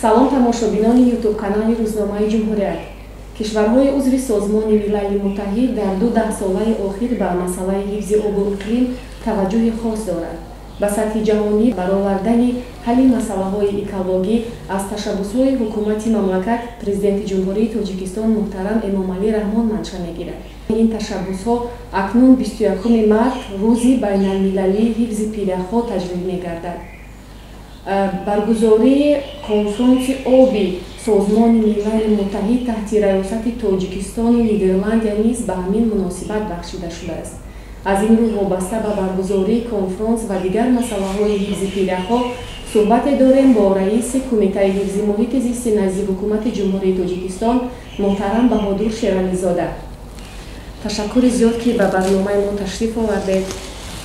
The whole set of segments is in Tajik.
Салом, тамошобинони ютуб-канали Рӯзномаи Ҷумҳурият. Кишварҳои узви Созмони Милали Муттаҳид дар ду даҳсолаи охир ба масъалаи ҳифзи обу иқлим таваҷҷӯҳи хос дорад. Ба сатҳи ҷаҳонӣ баровардани ҳалли масъалаҳои экологӣ аз ташаббусҳои ҳукумати мамлакат, Президенти Ҷумҳурии Тоҷикистон муҳтарам Эмомалӣ Раҳмон манша мегирад. Ин ташаббусҳо акнун 21 март, рӯзи байналмилалии ҳифзи пиряхҳо, таҷлил мегардад. Баргузории конфронси оби Созмони Милали Муттаҳид таҳти раёсати Тоҷикистону Нидерландия низ ба ҳамин муносибат бахшида шудааст. Аз ин рӯ, вобаста ба баргузории конфронс ва дигар масъалаҳои ҳифзи пиряхҳо суҳбате дорем бо раиси Кумитаи ҳифзи муҳити зисти назди Ҳукумати Ҷумҳурии Тоҷикистон муҳтарам Баҳодур Шерализода. Ташаккури зиёд, ки ба барномаи мо ташриф овардед.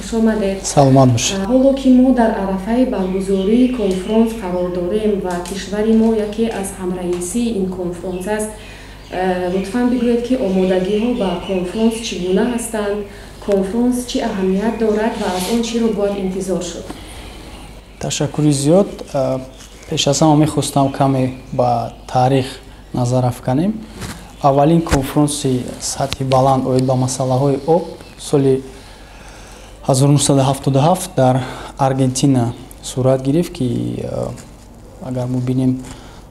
Хушомадед. Саломат бошед. Ҳоло ки мо дар арафаи баргузории конфронс қарор дорем ва кишвари мо яке аз ҳамраисии ин конфронс аст, лутфан бигӯед, ки омодагиҳо ба конфронс чӣ гуна ҳастанд, конфронс чӣ аҳамият дорад ва аз он чиро бояд интизор шуд? Ташаккури зиёд. Пеш аз ҳама мехостам каме ба таърих назар афканем. Аввалин конфронси сатҳи баланд оид ба масъалаҳои об соли 1977 дар Аргентина сурат гирифт, ки агар мо бинем,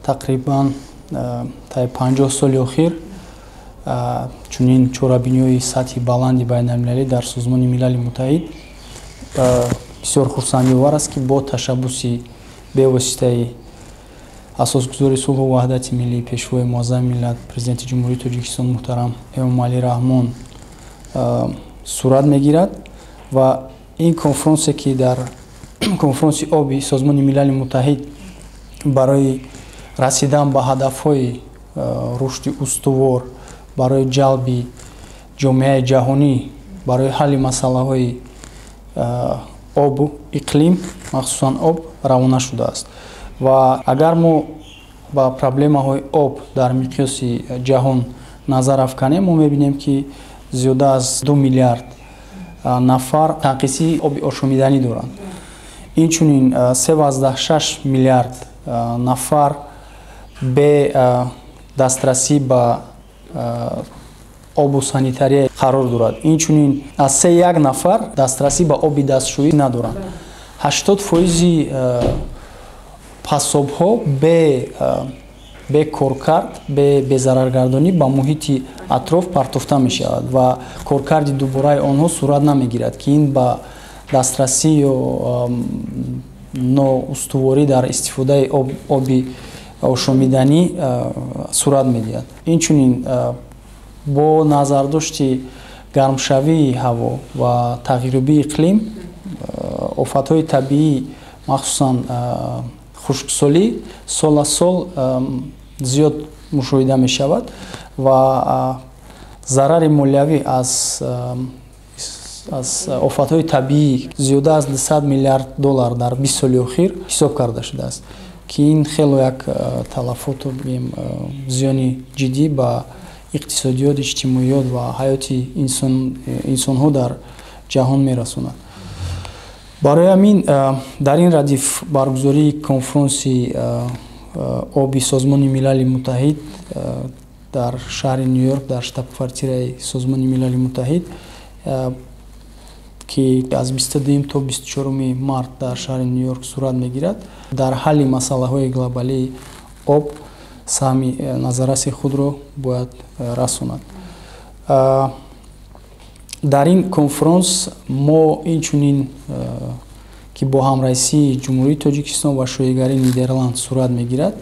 тақрибан таи 50 соли охир чунин чорабиниҳои сатҳи баланди байналмилалӣ дар Созмони Милали Муттаҳид. Бисёр хурсандиовар аст, ки бо ташаббуси бевоситаи Асосгузори сулҳу ваҳдати миллӣ, Пешвои муаззами миллат, Президенти Ҷумҳурии Тоҷикистон муҳтарам Эмомалӣ Раҳмон сурат мегирад ва ин конфронсе, ки дар конфронси оби Созмони Милали Муттаҳид барои расидан ба ҳадафҳои рушди устувор, барои ҷалби ҷомеаи ҷаҳонӣ барои ҳалли масъалаҳои обу иқлим, махсусан об, равона шудааст. Ва агар мо ба проблемаҳои об дар миқёси ҷаҳон назар афканем, мо мебинем, ки зиёда аз 2 миллиард нафар танқисии оби ошомиданӣ доранд. Инчунин 3,6 миллиард нафар бе дастрасӣ ба обу санитария қарор дорад. Инчунин аз се як нафар дастрасӣ ба оби дастшӯӣ надоранд. 80 фоизи пасобҳо бе коркард, безараргардонӣ ба муҳити атроф партофта мешавад ва коркарди дубораи онҳо сурат намегирад, ки ин ба дастрасӣ ё ноустуворӣ дар истифодаи оби ошомиданӣ сурат медиҳад. Инчунин бо назардошти гармшавии ҳаво ва тағйирёбии иқлим, офатҳои табиӣ, махсусан хушксолӣ, сол аз сол зиёд мушоҳида мешавад ва зарари молиявӣ аз офатҳои табиӣ зиёда аз 200 миллиард доллар дар 20 соли охир ҳисоб карда шудааст, ки ин хело як талафоту зиёни ҷиддӣ ба иқтисодиёт, иҷтимоиёт ва ҳаёти инсонҳо дар ҷаҳон мерасонад. Барои ҳамин дар ин радиф баргузории конфронси оби Созмони Милали Муттаҳид дар шаҳри Ню-Йорк, дар штаб-квартираи Созмони Милали Муттаҳид, ки аз 22 то 24 март дар шаҳри Ню-Йорк сурат мегирад, дар ҳалли масъалаҳои глобалии об саҳми назарраси худро бояд расонад. Дар ин конфронс мо инчунин, ки бо ҳамраисии Ҷумҳурии Тоҷикистон ва Шоҳигарии Нидерланд сурат мегирад,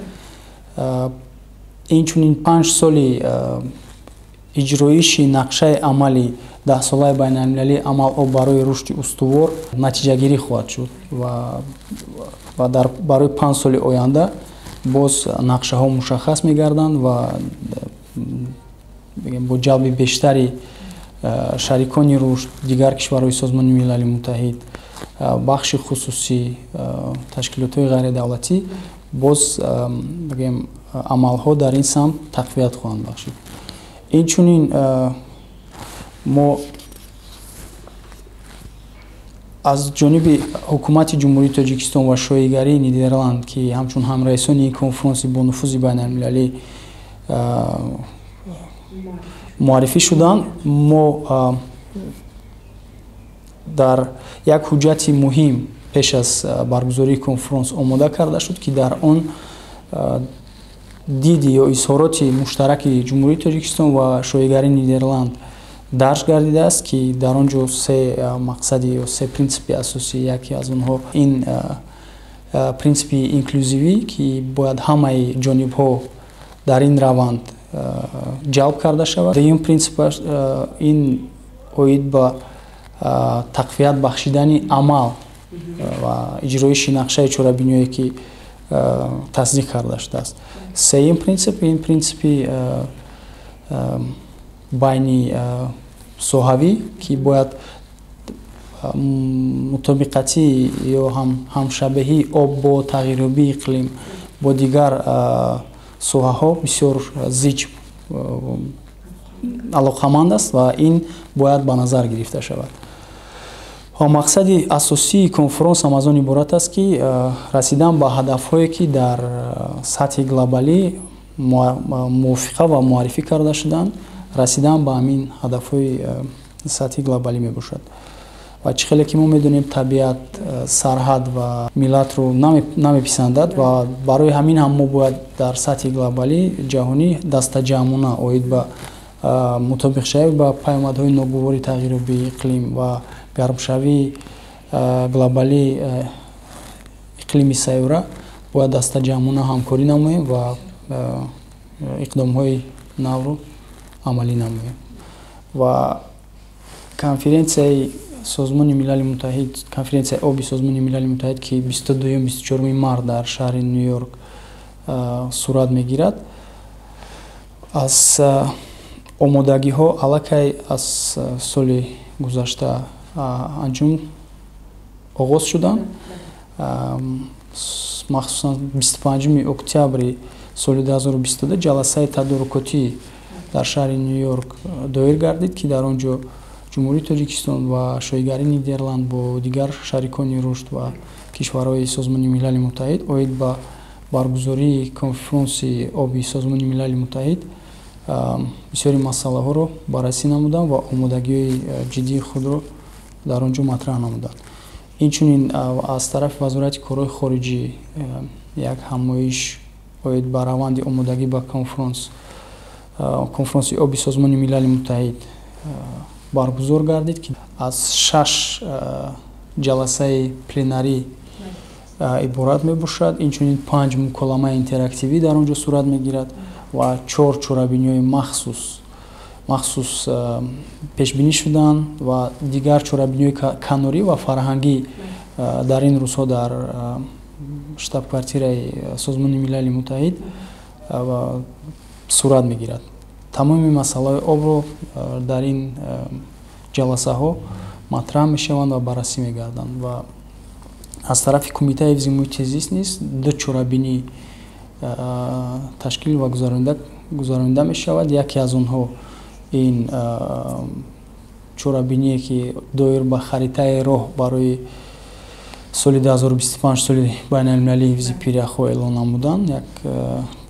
инчунин 5 соли иҷроиши нақшаи амали даҳсолаи байналмилалии амал «Об барои рушди устувор» натиҷагирӣ хоҳад шуд ва дар барои 5 соли оянда боз нақшаҳо мушаххас мегарданд ва бо ҷалби бештари шарикони рушд, дигар кишварҳои Созмони Милали Муттаҳид, бахши хусусӣ, ташкилотҳои ғайридавлатӣ боз бигем, амалҳо дар ин самт тақвият хоҳанд бахшид. Инчунин мо Аз ҷониби ҳукумати Ҷумҳурии Тоҷикистон ва Шоҳигарии Нидерланд, ки ҳамчун ҳамраисони ин конфронси бонуфузи байналмилалӣ муаррифӣ шуданд, мо дар як ҳуҷҷати муҳим пеш аз баргузории конфронс омода карда шуд, ки дар он диди ё изҳороти муштараки Ҷумҳурии Тоҷикистон ва Шоҳигарии Нидерланд дарҷ гардидааст, ки дар он ҷо се мақсади ё се принсипи асосӣ, яке аз онҳо ин принсипи инклюзивӣ, ки бояд ҳамаи ҷонибҳо дар ин раванд ҷалб карда шавад. Дуюм принсип ин оид ба тақвият бахшидани амал ва иҷроиши нақшаи чорабиниҳое, ки тасдиқ карда шудааст. Сеюм принсип ин принсипи байни соҳавӣ, ки бояд мутобиқатӣ ё ҳамшабеҳии об бо тағйирёбии иқлим бо дигар соҳаҳо бисёр зич алоқаманд аст ва ин бояд ба назар гирифта шавад. Ва мақсади асосии конфронс ҳам аз он иборат аст, ки расидан ба ҳадафҳое, ки дар сатҳи глобалӣ мувофиқа ва муаррифӣ карда шуданд, расидан ба ҳамин ҳадафҳои сатҳи глобалӣ мебошад. Ва чӣ хеле ки мо медонем, табиат сарҳад ва миллатро намеписандад ва барои ҳамин ҳам мо бояд дар сатҳи глобалӣ, ҷаҳонӣ, дастаҷамъона оид ба мутобиқшавӣ ба паёмадҳои ногувори тағйирёбии иқлим ва гармшавии глобалии иқлими сайёра бояд дастаҷамъона ҳамкорӣ намоем ва иқдомҳои навро амалӣ намоем. Ва конференсияи Созмони Милали Муттаҳид, конференсияи оби Созмони Милали Муттаҳид, ки 22-24 март дар шаҳри Ню-Йорк сурат мегирад, аз омодагиҳо аллакай аз соли гузашта анҷом оғоз шуданд. Махсусан 25 октябри соли 2022 ҷаласаи тадорукотӣ дар шаҳри Ню-Йорк доир гардид, ки дар он ҷо Ҷумҳурии Тоҷикистон ва Шоҳигарии Нидерланд бо дигар шарикони рушд ва кишварҳои Созмони Милали Муттаҳид оид ба баргузории конфронси оби Созмони Милали Муттаҳид бисёри масъалаҳоро баррасӣ намуданд ва омодагиҳои ҷиддии худро дар он ҷо матраҳ намуданд. Инчунин аз тарафи Вазорати корҳои хориҷӣ як ҳамоиш оид ба раванди омодагӣ ба конфронси оби Созмони Милали Муттаҳид баргузор гардид, ки аз 6 ҷаласаи пленарӣ иборат мебошад. Инчунин 5 муколамаи интерактивӣ дар он ҷо сурат мегирад ва 4 чорабиниҳои махсус пешбинӣ шуданд ва дигар чорабиниҳои канорӣ ва фарҳангӣ дар ин рӯзҳо дар штаб-квартираи Созмони Милали Муттаҳид сурат мегирад. Тамоми масъалаҳои обро дар ин ҷаласаҳо матраҳ мешаванд ва баррасӣ мегарданд. Ва аз тарафи Кумитаи ҳифзи муҳити зист низ 2 чорабинӣ ташкил ва гузаронида мешавад. Яке аз онҳо ин чорабиние, ки доир ба харитаи роҳ барои соли 2025, соли байналмилалии ҳифзи пиряхҳо эълон намуданд, як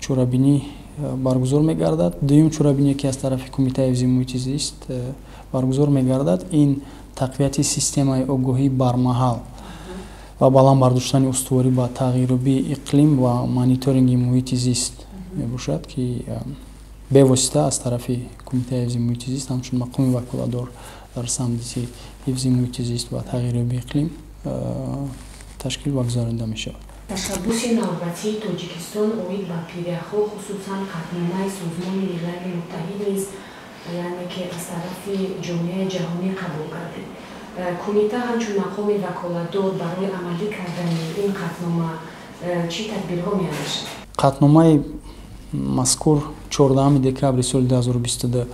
чорабинӣ баргузор мегардад. Дуюм чорабиние, ки аз тарафи Кумитаи ҳифзи муҳити зист баргузор мегардад, ин тақвияти системаи огоҳӣ бармаҳал ва баланд бардоштани устуворӣ ба тағйирёбии иқлим ва мониторинги муҳити зист мебошад, ки бевосита аз тарафи Кумитаи ҳифзи муҳити зист ҳамчун мақоми ваколатдор дар самти ҳифзи муҳити зист ва тағйирёбии иқлим ташкил ва гузаронида мешавад. Ташаббуси навбатии Тоҷикистон оид ба пиряхҳо, хусусан қатъномаи Созмони Милали Муттаҳид низ, яъне ки аз тарафи ҷомеаи ҷаҳонӣ қабул гардид. Кумита ҳамчун мақоми ваколатдор барои амалӣ кардани ин қатънома чӣ тадбирҳо меандешад? Қатъномаи мазкур 14 декабри соли 2022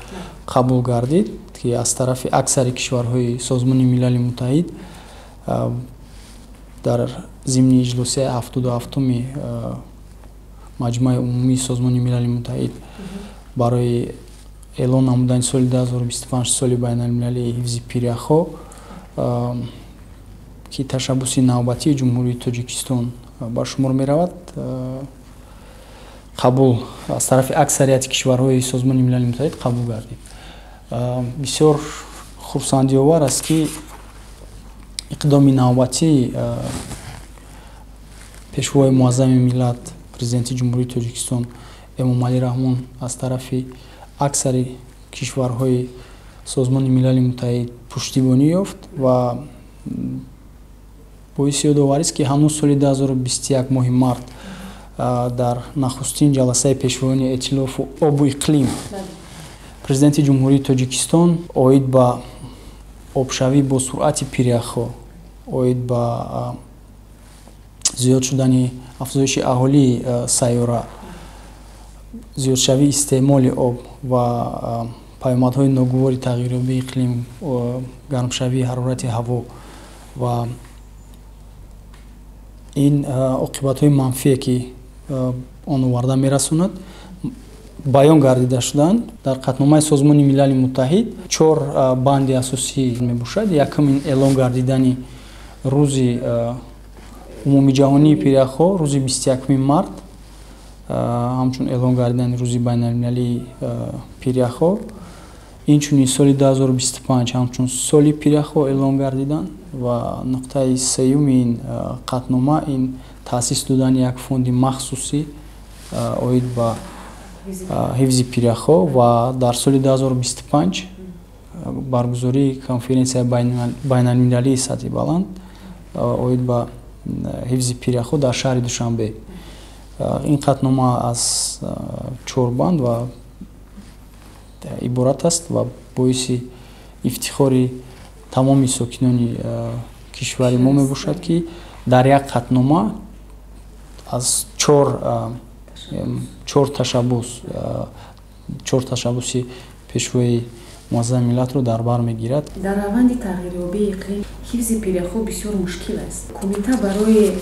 қабул гардид, ки аз тарафи аксари кишварҳои Созмони Милали Муттаҳид дар зимни иҷлосияи 77-уми Маҷмӯаи умумии Созмони Милали Муттаҳид барои эълон намудани соли 2025 соли байналмилалии ҳифзи пиряхҳо ки ташаббуси навбатии Ҷумҳурии Тоҷикистон ба шумор меравад, қабул аз тарафи аксарияти кишварҳои Созмони Милали Муттаҳид қабул гардид. Бисёр хурсандиовар аст, ки иқдоми навбатии Пешвои Муаззами миллат, Президенти Ҷумҳурии Тоҷикистон Эмомалӣ Раҳмон аз тарафи аксари кишварҳои Созмони Милали Муттаҳид пуштибонӣ ёфт ва боиси ёдоварист, ки ҳанӯз соли 2021 моҳи март дар нахустин ҷаласаи пешвоёни эътилофу обу иқлим Президенти Ҷумҳурии Тоҷикистон оид ба обшавӣ бо суръати пиряхҳо, оид ба зиёд шудани афзоиши аҳолии сайёра, зиёдшавии истеъмоли об ва паёмадҳои ногувори тағйирёбии иқлим, гармшавии ҳарорати ҳаво ва ин оқибатҳои манфие, ки он оварда мерасонад, баён гардида шуданд. Дар қатъномаи Созмони Милали Муттаҳид чор банди асосӣ мебошад. Якум ин эълон гардидани рӯзи умумиҷаҳонии пиряхҳо, рӯзи 21 март, ҳамчун эълон гардидани рӯзи байналмилалии пиряхҳо. Инчунин соли 2025 ҳамчун соли пиряхҳо эълон гардиданд ва нуқтаи сеюми ин қатънома ин таъсис додани як фонди махсусӣ оид ба ҳифзи пиряхҳо ва дар соли 2025 баргузории конференсияи байналмилалии сатҳи баланд оид ба ҳифзи пиряхҳо дар шаҳри Душанбе. Ин қатънома аз чор банд ва иборат аст ва боиси ифтихори тамоми сокинони кишвари мо мебошад, ки дар як қатънома аз чор ташаббус, чор ташаббуси Пешвои Муаззами миллатро дар бар мегирад. Дар раванди тағйирёбии иқлим ҳифзи пиряхҳо бисёр мушкил аст. Кумита барои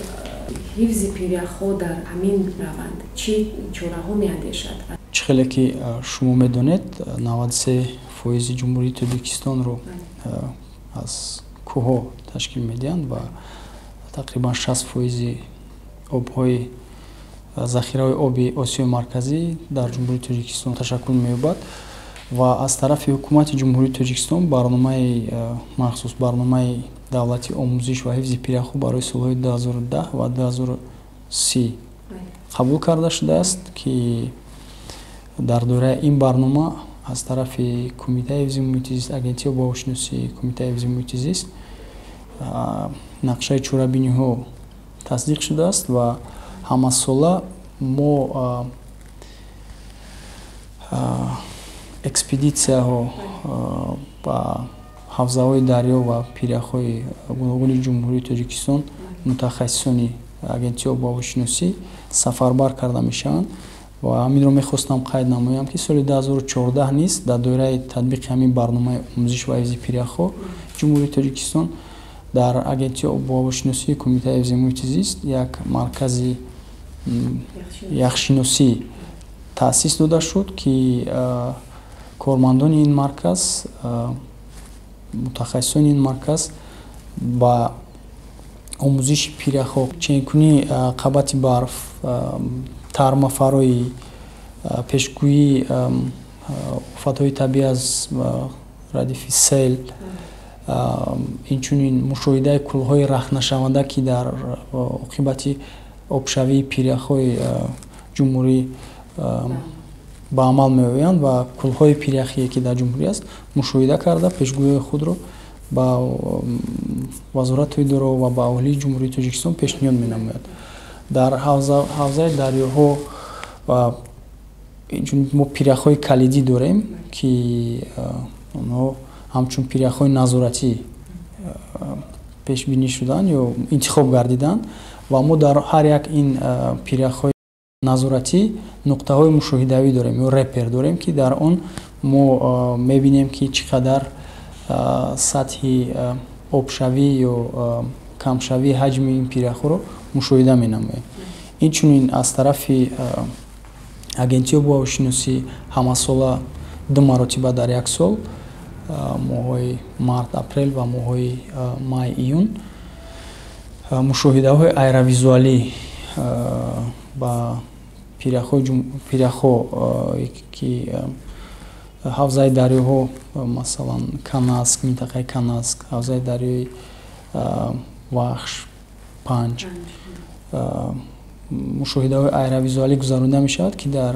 ҳифзи пиряхҳо дар ҳамин раванд чӣ чораҳо меандешад? Чӣ хеле ки шумо медонед, 93% Ҷумҳурии Тоҷикистонро аз кӯҳҳо ташкил медиҳанд ва тақрибан 60% обҳои захираҳои оби Осиёи Марказӣ дар Ҷумҳурии Тоҷикистон ташаккул меёбад ва аз тарафи Ҳукумати Ҷумҳурии Тоҷикистон барномаи махсус, барномаи давлатии омӯзиш ва ҳифзи пиряхҳо барои солҳои 2010 ва 2030 қабул карда шудааст, ки дар доираи ин барнома аз тарафи Кумитаи ҳифзи муҳити зист, Агентии обуҳавошиносӣ, Кумитаи ҳифзи муҳити зист нақшаи чорабиниҳо тасдиқ шудааст ва ҳамасола мо экспедитсияҳо ба ҳавзаҳои дарё ва пиряхҳои гуногуни Ҷумҳурии Тоҷикистон мутахассисони Агентии обуҳавошиносӣ сафарбар карда мешаванд. Ва ҳаминро мехостам қайд намоям, ки соли 2014 низ дар доираи татбиқи ҳамин барномаи омӯзиш ва ҳифзи пиряхҳо Ҷумҳурии Тоҷикистон дар Агентии обуҳавошиносии Кумитаи ҳифзи муҳити зист як маркази яхшиносӣ таъсис дода шуд, ки кормандони ин марказ, мутахассисони ин марказ ба омӯзиши пиряхҳо, ченкунии қабати барф, тармафароӣ, пешгӯии офатҳои табиӣ аз радифи сел, инчунин мушоҳидаи кӯлҳои рахтнашаванда, ки дар оқибати обшавии пиряхҳои ҷумҳурӣ ба амал меоянд ва кӯлҳои пиряхие, ки дар ҷумҳурӣ аст, мушоҳида карда, пешгӯиҳои худро ба вазорату идораҳо ва ба аҳолии Ҷумҳурии Тоҷикистон пешниҳод менамояд. Дар ҳавзаи дарёҳо инчунин мо пиряхҳои калидӣ дорем, ки онҳо ҳамчун пиряхҳои назоратӣ пешбинӣ шуданд ё интихоб гардиданд ва мо дар ҳар як ин пиряхҳои назоратӣ нуқтаҳои мушоҳидавӣ дорем ё репер дорем, ки дар он мо мебинем, ки чӣ қадар сатҳи обшавӣ ё камшавии ҳаҷми ин пиряхҳоро мушоҳида менамоем. Инчунин аз тарафи Агентии обуҳавошиносӣ ҳамасола ду маротиба дар як сол, моҳҳои март, апрел ва моҳҳои май, июн, Мушоҳидаҳои аэровизуалӣ ба пиряхҳо, ки ҳавзаи дарёҳо, масалан, Канаск, минтақаи Канаск, ҳавзаи дарёи Вахш, Панҷ, мушоҳидаҳои аэровизуалӣ гузаронида мешавад, ки дар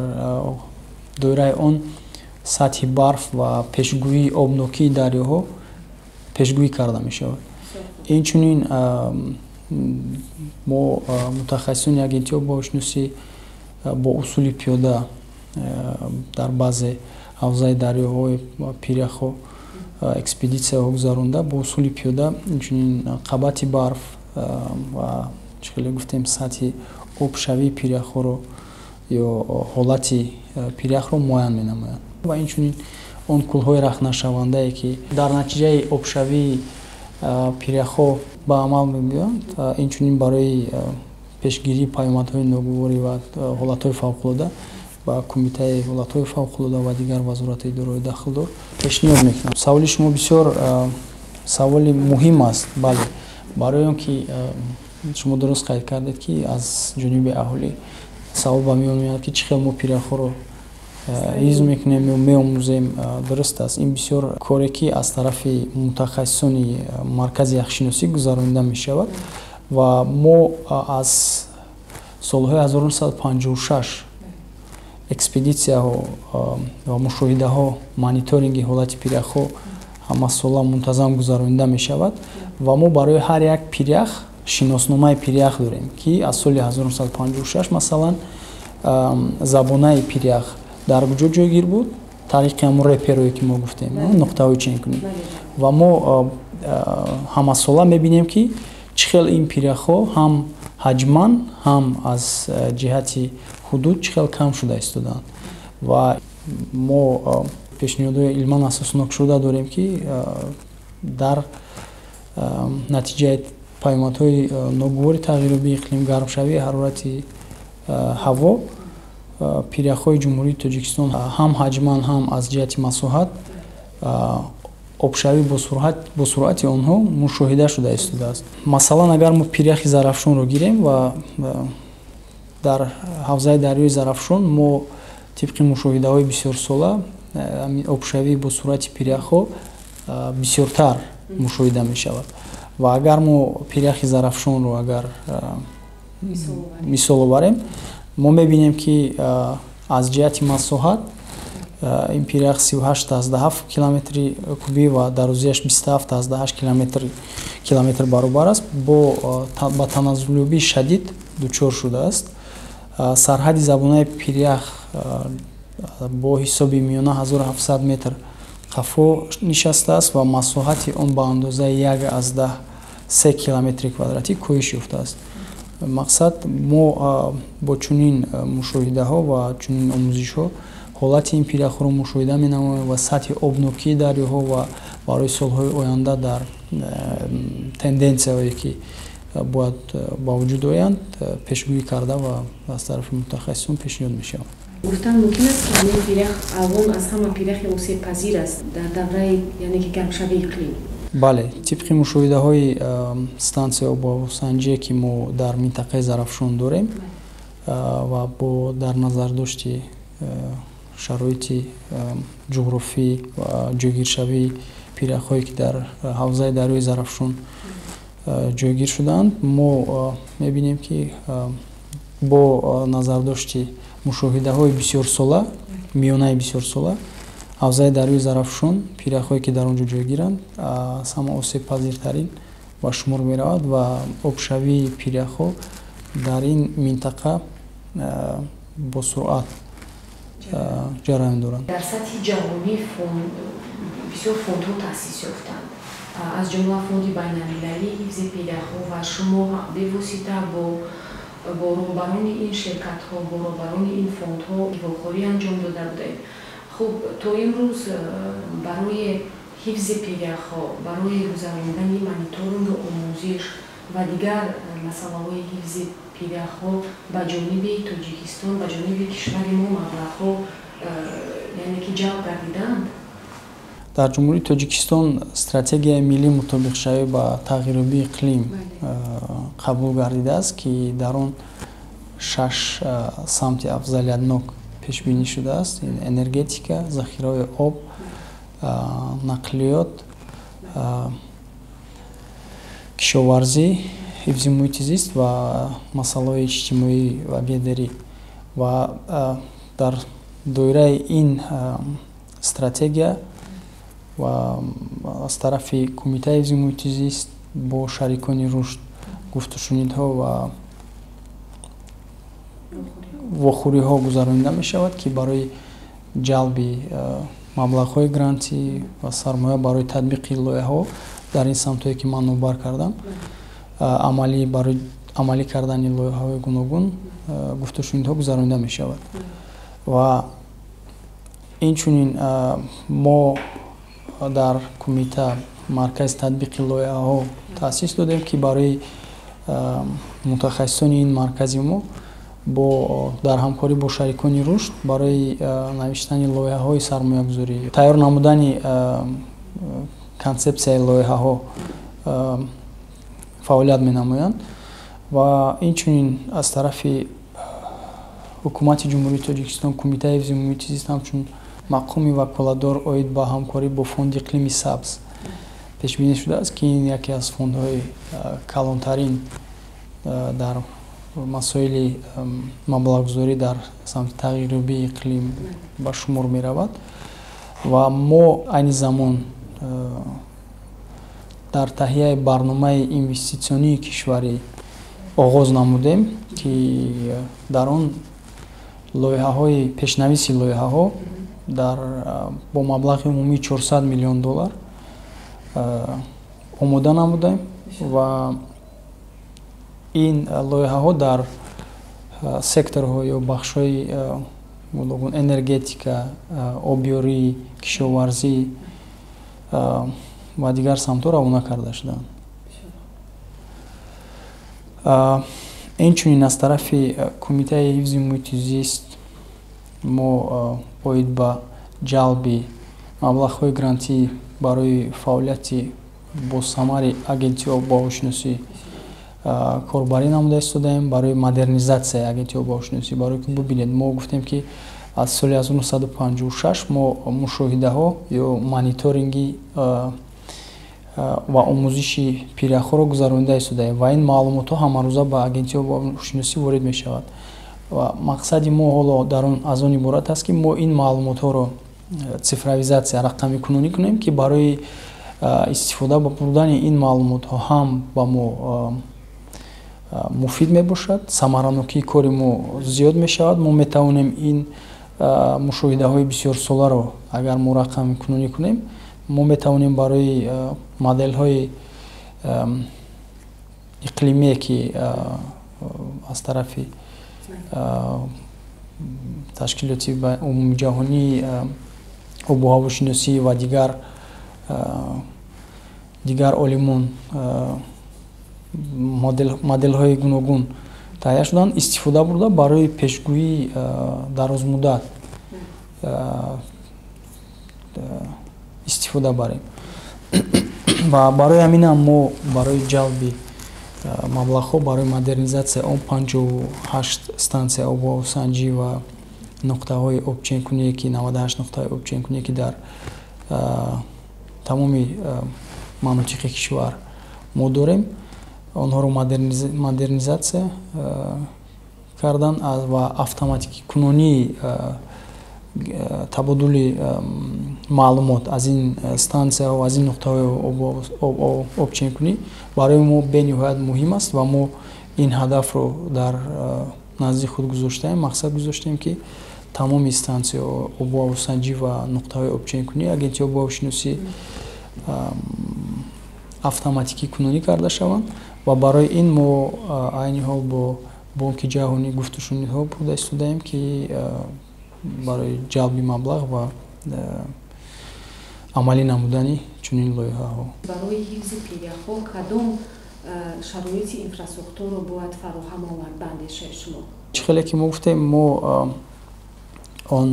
доираи он сатҳи барф ва пешгӯии обнокии дарёҳо пешгӯӣ карда мешавад. Инчунин мо, мутахассисони Агентии обҳавошиносӣ, бо усули пиёда дар баъзе ҳавзаи дарёҳои пиряхҳо экспедитсияҳо гузаронда, бо усули пиёда инчунин қабати барф ва, чӣ хеле гуфтем, сатҳи обшавии пиряхҳоро ё ҳолати пиряхро муайян менамоянд. Ва инчунин он кӯлҳои рахнашавандае, ки дар натиҷаи обшавии пиряхҳо ба амал меоянд, инчунин барои пешгирии паёмадҳои ногуворӣ ва ҳолатҳои фавқулода ба Кумитаи ҳолатҳои фавқулода ва дигар вазоратҳои идораҳои дахлдор пешниҳод мекунам. Саволи шумо бисёр саволи муҳим аст. Бале, барои он ки шумо дуруст қайд кардед, ки аз ҷониби аҳолӣ савол ба миён меояд, ки чӣ хел мо пиряхҳоро ҳифз мекунем ё меомӯзем. Дуруст аст, ин бисёр коре, ки аз тарафи мутахассисони Маркази яхшиносӣ гузаронида мешавад. Ва мо аз солҳои 1956 экспедитсияҳо ва мушоҳидаҳо, мониторинги ҳолати пиряхҳо ҳамасола мунтазам гузаронида мешавад. Ва мо барои ҳар як пирях шиносномаи пирях дорем, ки аз соли 1956, масалан, забонаи пирях дар куҷо ҷойгир буд, тариқи ҳамон реперое, ки мо гуфтем, нуқтаҳои ченкунӣ. Ва мо ҳамасола мебинем, ки чӣ хел ин пиряхҳо ҳам ҳаҷман, ҳам аз ҷиҳати ҳудуд чӣ хел кам шуда истодаанд. Ва мо пешниҳодҳои илман асоснокшуда дорем, ки дар натиҷаи паёмадҳои ногувори тағйирёбии иқлим, гармшавии ҳарорати ҳаво пиряхҳои Ҷумҳурии Тоҷикистон ҳам ҳаҷман, ҳам аз ҷиҳати масоҳат обшавӣ бо суръати онҳо мушоҳида шуда истодааст. Масалан, агар мо пиряхи Зарафшонро гирем ва дар ҳавзаи дарёи Зарафшон мо тибқи мушоҳидаҳои бисёрсола обшавӣ бо суръати пиряхҳо бисёртар мушоҳида мешавад. Ва агар мо пиряхи Зарафшонро агар мисол оварем, мо мебинем, ки аз ҷиҳати масоҳат ин пирях 38,7 километри кубӣ ва дарозиаш 27,8 километр баробар аст, ба таназзулёбии шадид дучор шудааст. Сарҳади забонаи пирях бо ҳисоби миёна 1700 метр қафо нишастааст ва масоҳати он ба андозаи 1,3 километри квадратӣ коҳиш ёфтааст. Мақсад, мо бо чунин мушоҳидаҳо ва чунин омӯзишҳо ҳолати ин пиряхҳоро мушоҳида менамоем ва сатҳи обнокии дарёҳо ва барои солҳои оянда дар тенденсияҳое, ки бояд ба вуҷуд оянд, пешгӯӣ карда ва аз тарафи мутахассисон пешниҳод мешавад. Гуфтан мумкин аст, ки ҳамин пирях аввал аз ҳама пиряхи осебпазир аст дар давраи, яъне ки, гармшавии иқлим? Бале, тибқи мушоҳидаҳои стансияи обҳавосанҷие, ки мо дар минтақаи Зарафшон дорем, ва бо дар назардошти шароити ҷуғрофӣ ва ҷойгиршавии пиряхҳое, ки дар ҳавзаи дарёи Зарафшон ҷойгир шудаанд, мо мебинем, ки бо назардошти мушоҳидаҳои бисёрсола, миёнаи бисёрсола, ҳавзаи дарёи Зарафшон, пиряхҳое, ки дар он ҷо ҷойгиранд, аз ҳама осебпазиртарин ба шумор меравад ва обшавии пиряхҳо дар ин минтақа бо суръат ҷараён доранд. Дар сатҳи ҷаҳонӣ бисёр фондҳо таъсис ёфтанд, аз ҷумла Фонди байналмилалии ҳифзи пиряхҳо. Ва шумо бевосита бо роҳбарони ин ширкатҳо, бо роҳбарони ин фондҳо вохӯрӣ анҷом дода будед. Хуб, то имрӯз барои ҳифзи пиряхҳо, барои гузаронидани мониторингу омӯзиш ва дигар масъалаҳои ҳифзи пиряхҳо ба ҷониби Тоҷикистон, ба ҷониби кишвари мо маблағҳо, яъне ки, ҷалб гардиданд? Дар Ҷумҳурии Тоҷикистон Стратегияи миллии мутобиқшавӣ ба тағйирёбии иқлим қабул гардидааст, ки дар он 6 самти афзалиятнок пешбинӣ шудааст: энергетика, захираҳои об, нақлиёт, кишоварзӣ, ҳифзи муҳити зист ва масъалаҳои иҷтимоӣ ва гендерӣ. Ва дар доираи ин стратегия ва аз тарафи Кумитаи ҳифзи муҳити зист бо шарикони рушд гуфтушунидҳо ва вохӯриҳо гузаронида мешавад, ки барои ҷалби маблағҳои грантӣ ва сармоя барои татбиқи лоиҳаҳо дар ин самтҳое, ки ман номбар кардам, амалӣ барои амалӣ кардани лоиҳаҳои гуногун гуфтушунидҳо гузаронида мешавад. Ва инчунин мо дар кумита маркази татбиқи лоиҳаҳо таъсис додем, ки барои мутахассисони ин маркази мо бо дар ҳамкорӣ бо шарикони рушд барои навиштани лоиҳаҳои сармоягузорӣ, тайёр намудани консепсияи лоиҳаҳо фаъолият менамоянд. Ва инчунин аз тарафи Ҳукумати Ҷумҳурии Тоҷикистон Кумитаи ҳифзи муҳити зист ҳамчун мақоми ваколатдор оид ба ҳамкорӣ бо Фонди иқлими сабз пешбинӣ шудааст, ки ин яке аз фондҳои калонтарин дар масоили маблағгузорӣ дар самти тағйирёбии иқлим ба шумор меравад. Ва мо айни замон дар таҳияи барномаи инвеститсионии кишварӣ оғоз намудем, ки дар он лоиҳаҳои пешнависи лоиҳаҳо дар бо маблағи умумии 400 миллион доллар омода намудаем ва ин лоиҳаҳо дар секторҳо ё бахшҳои гуногун: энергетика, обёрӣ, кишоварзӣ ва дигар самтҳо равона карда шуданд. Инчунин аз тарафи Кумитаи ҳифзи муҳити зист мо оид ба ҷалби маблағҳои грантӣ барои фаъолияти босамари агентии обуҳавошиносӣ корбарӣ намуда истодаем, барои модернизатсияи агентии обуҳавошиносӣ. Барои ки бубинед, мо гуфтем, ки аз соли 1956 мо мушоҳидаҳо ё мониторинги ва омӯзиши пиряхҳоро гузаронида истодаем ва ин маълумотҳо ҳамарӯза ба агентии обуҳавошиносӣ ворид мешавад. Ва мақсади мо ҳоло дар он аз он иборат аст, ки мо ин маълумотҳоро цифровизатсия, рақамикунонӣ кунем, ки барои истифода бурдани ин маълумотҳо ҳам ба мо муфид мебошад, самаранокии кори мо зиёд мешавад. Мо метавонем ин мушоҳидаҳои бисёрсоларо агар мо рақамикунонӣ кунем, мо метавонем барои моделҳои иқлимие, ки аз тарафи ташкилоти умумиҷаҳонии обуҳавошиносӣ ва дигар олимон моделҳои гуногун таҳия шуданд, истифода бурда барои пешгӯии дарозмуддат истифода барем. Ва барои ҳаминам мо барои ҷалби маблағҳо барои модернизатсияи он 58 стансияи обуҳавосанҷӣ ва нуқтаҳои обченкуние, ки 98 нуқтаҳои обченкуние, ки дар тамоми манотиқи кишвар мо дорем, онҳоро модернизатсия кардан ва автоматикунонии табодули маълумот аз ин стансияҳо, аз ин нуқтаҳои обченкунӣ барои мо бениҳоят муҳим аст. Ва мо ин ҳадафро дар назди худ гузоштаем, мақсад гузоштем, ки тамоми стансияҳо обуҳавосанҷӣ ва нуқтаҳои обченкунӣ агентии обуҳавошиносӣ автоматикӣ кунонӣ карда шаванд. Ва барои ин мо айни ҳол бо Бонки ҷаҳонӣ гуфтушунидҳо бурда истодаем, ки барои ҷалби маблағ ва амалӣ намудани чунин лоиҳаҳо. Барои ҳифзи пиряхҳо кадом шароити инфрасохторро бояд фароҳам овард ба андешаи шумо? Чӣ хеле ки мо гуфтем, мо он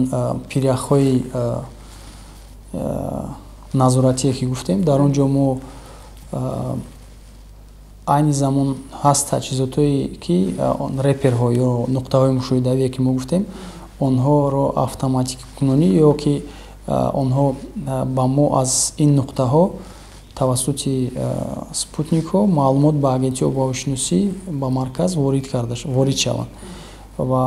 пиряхҳои назоратие, ки гуфтем, дар он ҷо мо Айни замон ҳаст таҷҳизотое, ки реперҳо ё нуқтаҳои мушоҳидавие, ки мо гуфтем, онҳоро автоматиккунонӣ ё ки онҳо ба мо аз ин нуқтаҳо тавассути спутникҳо маълумот ба Агентии обуҳавошиносӣ, ба марказ ворид шаванд. Ва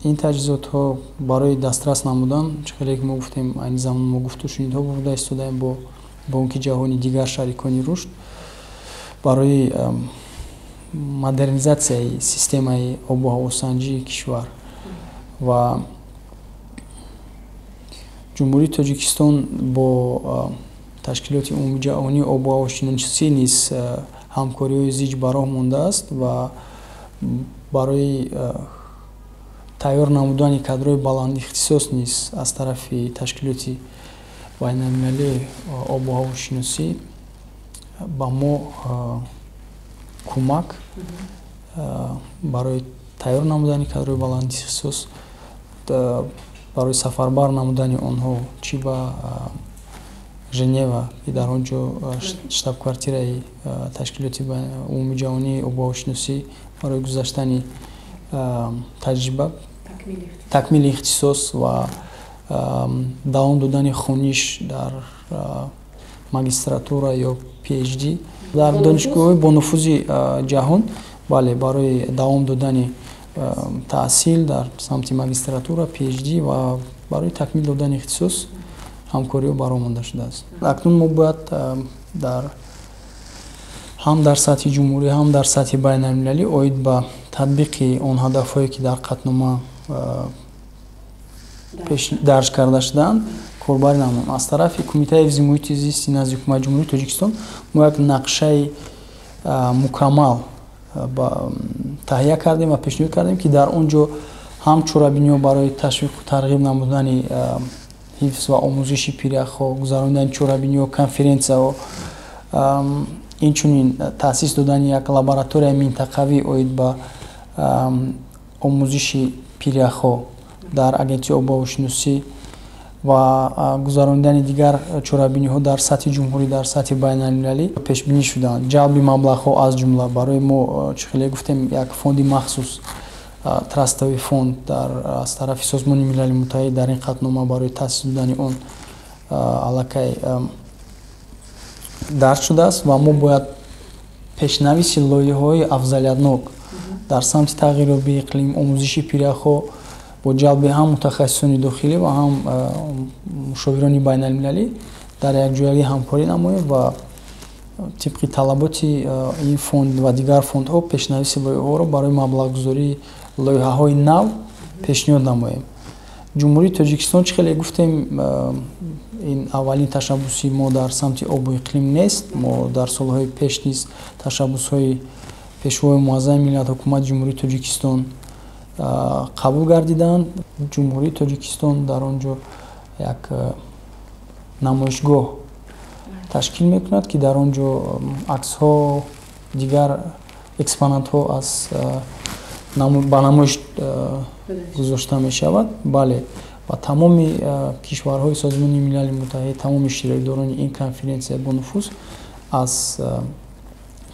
ин таҷҳизотҳо барои дастрас намудан, чӣ хеле ки мо гуфтем, айни замон мо гуфтушунидҳо бурда истодаем бо Бонки ҷаҳонӣ, дигар шарикони рушд барои модернизатсияи системаи обу ҳавосанҷии кишвар. Ва Ҷумҳурии Тоҷикистон бо Ташкилоти умумиҷаҳонии обу ҳавошиносӣ низ ҳамкориҳои зич ба роҳ мондааст ва барои тайёр намудани кадрҳои баландихтисос низ аз тарафи Ташкилоти байналмилалии обу ҳавошиносӣ ба мо кӯмак барои тайёр намудани кадрҳои баландихтисос, барои сафарбар намудани онҳо чӣ ба Женева, ки дар он ҷо штаб-квартираи Ташкилоти умумиҷаҳонии обуҳавошиносӣ, барои гузаштани таҷриба, такмили ихтисос ва давом додани хониш дар магистратура ё PhD дар донишгоҳҳои бонуфузи ҷаҳон, бале, барои давом додани таҳсил дар самти магистратура, PhD ва барои такмил додани ихтисос ҳамкориҳо ба роҳ монда шудааст. Акнун мо бояд дар ҳам дар сатҳи ҷумҳурӣ, ҳам дар сатҳи байналмилалӣ оид ба татбиқи он ҳадафҳое, ки дар қатънома дарҷ карда шудаанд, корбарӣ намоем. Аз тарафи Кумитаи ҳифзи муҳити зисти назди Ҳукумати Ҷумҳурии Тоҷикистон мо як нақшаи мукаммал таҳия кардем ва пешниҳод кардем, ки дар он ҷо ҳам чорабиниҳо барои ташвиқу тарғиб намудани ҳифз ва омӯзиши пиряхҳо, гузаронидани чорабиниҳо, конференсияҳо, инчунин таъсис додани як лабораторияи минтақавӣ оид ба омӯзиши пиряхҳо дар Агентии обуҳавошиносӣ ва гузаронидани дигар чорабиниҳо дар сатҳи ҷумҳурӣ, дар сатҳи байналмилалӣ пешбинӣ шудаанд. Ҷалби маблағҳо, аз ҷумла барои мо, чӣ хеле гуфтем, як фонди махсус, трастовый фонд дар аз тарафи Созмони Милали Муттаҳид дар ин қатънома барои таъсис додани он аллакай дарҷ шудааст ва мо бояд пешнависи лоиҳаҳои афзалиятнок дар самти тағйирёбии иқлим, омӯзиши пиряхҳо бо ҷалби ҳам мутахассисони дохилӣ ва ҳам мушовирони байналмилалӣ дар якҷоягӣ ҳамкорӣ намоем ва тибқи талаботи ин фонд ва дигар фондҳо пешнависи лоиҳаҳоро барои маблағгузории лоиҳаҳои нав пешниҳод намоем. Ҷумҳурии Тоҷикистон, чӣ хеле гуфтем, ин аввалин ташаббуси мо дар самти обу иқлим нест. Мо дар солҳои пеш низ ташаббусҳои Пешвои Муаззами миллат, Ҳукумати Ҷумҳурии Тоҷикистон қабул гардиданд. Ҷумҳурии Тоҷикистон дар он ҷо як намоишгоҳ ташкил мекунад, ки дар он ҷо аксҳо, дигар экспонатҳо аз ба намоиш гузошта мешавад. Бале, ва тамоми кишварҳои Созмони Милали Муттаҳид, тамоми иштирокдорони ин конференсия бонуфуз аз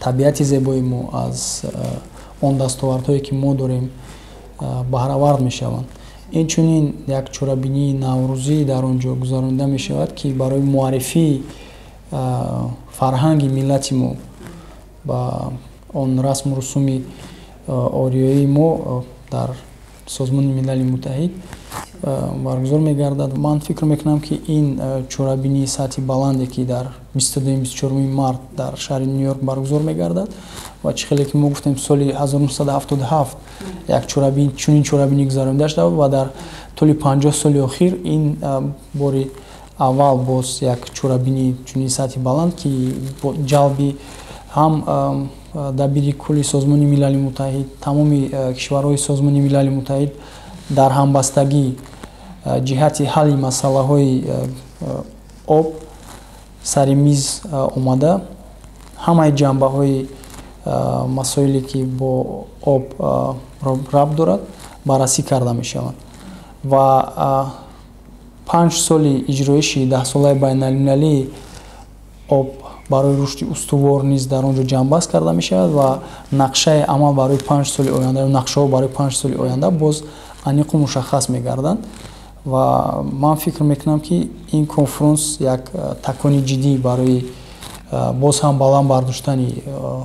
табиати зебои мо, аз он дастовардҳое, ки мо дорем, баҳравард мешаванд. Инчунин як чорабинии наврӯзӣ дар он ҷо гузаронида мешавад, ки барои муаррифии фарҳанги миллати мо ба он расму русуми ориёии мо дар Созмони Милали Муттаҳид баргузор мегардад. Ман фикр мекунам, ки ин чорабинии сатҳи баланде, ки дар 22-24 март дар шаҳри Ню Йорк баргузор мегардад ва чӣ хеле ки мо гуфтем, соли 1977 як чорабин, чунин чорабинӣ гузаронида шуда буд ва дар тӯли 50 соли охир ин бори аввал боз як чорабинии чунин сатҳи баланд, ки бо ҷалби ҳам дабири кулли Созмони Милали Муттаҳид, тамоми кишварҳои Созмони Милали Муттаҳид дар ҳамбастагӣ ҷиҳати ҳалли масъалаҳои об сари миз омада, ҳамаи ҷанбаҳои масоиле, ки бо об рабт дорад, баррасӣ карда мешаванд ва 5 соли иҷроиши Даҳсолаи байналмилалии об. барои рушди устувор низ дар он ҷо ҷамъбаст карда мешавад ва нақшаи амал барои 5 соли оянда, нақшаҳо барои 5 соли оянда боз аниқу мушаххас мегарданд. Ва ман фикр мекунам, ки ин конфронс як такони ҷиддӣ барои боз ҳам баланд бардоштани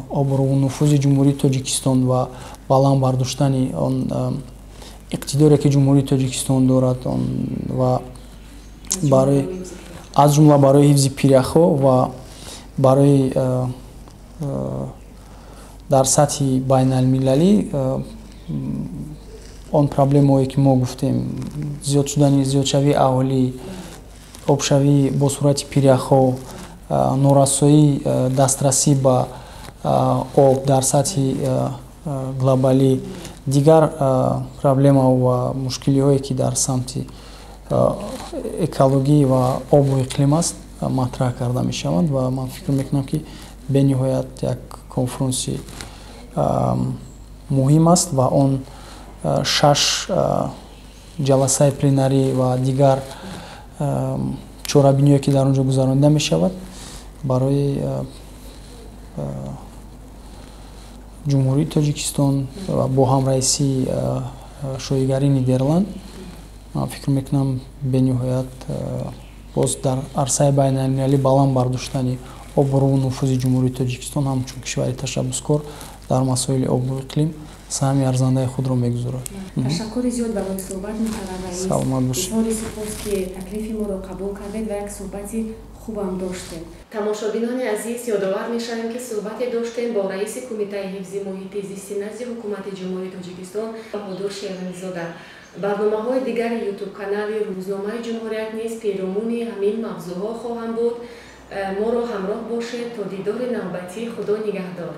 обрӯву нуфузи Ҷумҳурии Тоҷикистон ва баланд бардоштани он иқтидоре, ки Ҷумҳурии Тоҷикистон дорад, ва барои, аз ҷумла барои ҳифзи пиряхҳо ва барои дар сатҳи байналмилалӣ он проблемаҳое, ки мо гуфтем: зиёд шудани, зиёдшавии аҳолӣ, обшавӣ бо суръати пиряхҳо, норасоии дастрасӣ ба об дар сатҳи глобалӣ, дигар проблемаҳо ва мушкилиҳое, ки дар самти экологӣ ва обу иқлим аст, матраҳ карда мешаванд. Ва ман фикр мекунам, ки бениҳоят як конфронси муҳим аст ва он шаш ҷаласаи пленарӣ ва дигар чорабиниҳое, ки дар он ҷо гузаронида мешавад, барои Ҷумҳурии Тоҷикистон ва бо ҳамраисии Шоҳигарии Нидерланд, ман фикр мекунам, бениҳоят боз дар арсаи байналмилалӣ баланд бардоштани обрӯву нуфузи Ҷумҳурии Тоҷикистон ҳамчун кишвари ташаббускор дар масоили обу иқлим саҳми арзандаи худро мегузорад. Ташаккури зиёд барои суҳбат, муҳтарам раис. Саломат бошед. Изҳори сипос, ки таклифи моро қабул кардед ва як суҳбати хубам доштем. Тамошобинони азиз, ёдовар мешавем, ки суҳбате доштем бо раиси Кумитаи ҳифзи муҳити зисти назди Ҳукумати Ҷумҳурии Тоҷикистон Баҳодур Шерализода. Барномаҳои дигари Ютуб-канали Рӯзномаи Ҷумҳурият низ перомуни ҳамин мавзӯъҳо хоҳанд буд. Моро ҳамроҳ бошед. То дидори навбатӣ, Худо нигаҳдор.